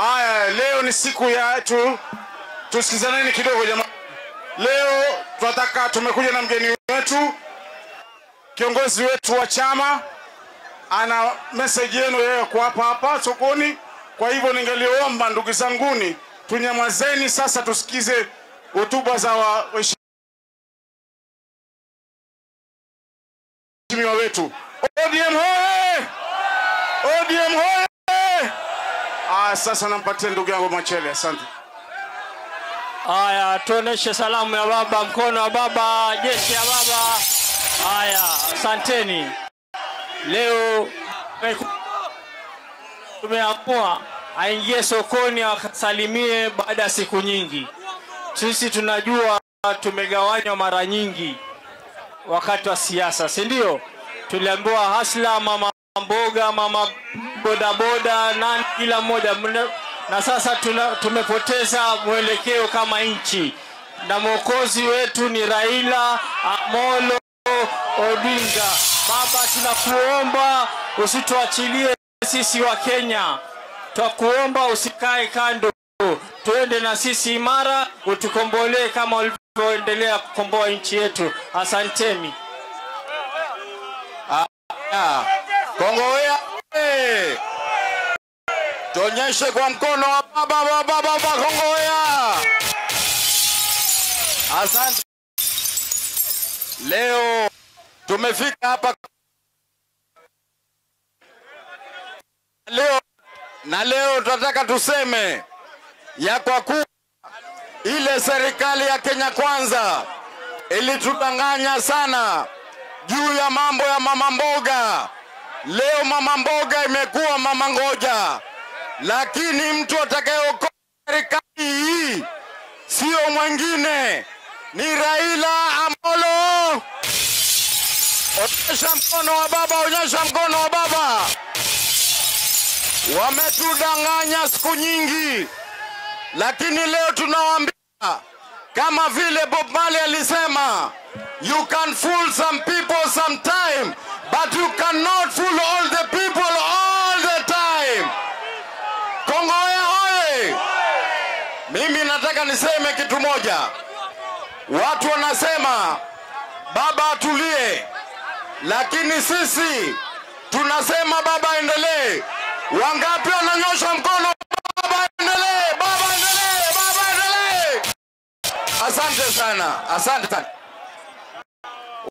Haya, leo ni siku yetu, tusikizaneni kidogo jamani. Leo tunataka, tumekuja na mgeni wetu, kiongozi wetu wa chama, ana message yenu yeye kwa hapa hapa sokoni. Kwa hivyo ningeliomba ndugu zanguni tunyamazeni sasa, tusikize hotuba za waheshimiwa wetu. ODM hoye! ODM hoye! Sasa nampatia ndugu yangu Machele, asante. Haya, tuoneshe salamu ya baba, mkono wa baba, jeshi ya baba. Haya, asanteni. Leo tumeamua aingie sokoni akasalimie baada ya siku nyingi. Sisi tunajua tumegawanywa mara nyingi wakati wa siasa, si ndio? Tuliambiwa hasla, mama mboga, mama bodaboda, nani, kila mmoja. Na sasa tumepoteza mwelekeo kama nchi. Na mwokozi wetu ni Raila Amolo Odinga. Baba, tunakuomba usituachilie sisi wa Kenya. Twakuomba usikae kando. Tuende na sisi imara, utukombolee kama ulivyoendelea kukomboa nchi yetu. Asanteni. Kongowea, tuonyeshe kwa mkono wa baba, baba, baba, Kongowea. Asante. Leo tumefika hapa leo, na leo tunataka tuseme ya kwa kuwa ile serikali ya Kenya Kwanza ilitudanganya sana juu ya mambo ya mama mboga. Leo mama mboga imekuwa mama ngoja. Lakini mtu atakayeokoa serikali hii sio mwingine, ni Raila Amolo. Onyesha mkono wa baba, onyesha mkono wa baba. Wametudanganya siku nyingi, lakini leo tunawaambia kama vile Bob Marley alisema, you can fool some people sometime, but you cannot fool all the people all the time. Kongowea oye! Mimi nataka niseme kitu moja. Watu wanasema baba atulie, lakini sisi tunasema baba endelee. Wangapi wananyosha mkono baba endelee, baba endelee, baba endelee? Asante sana, asante sana.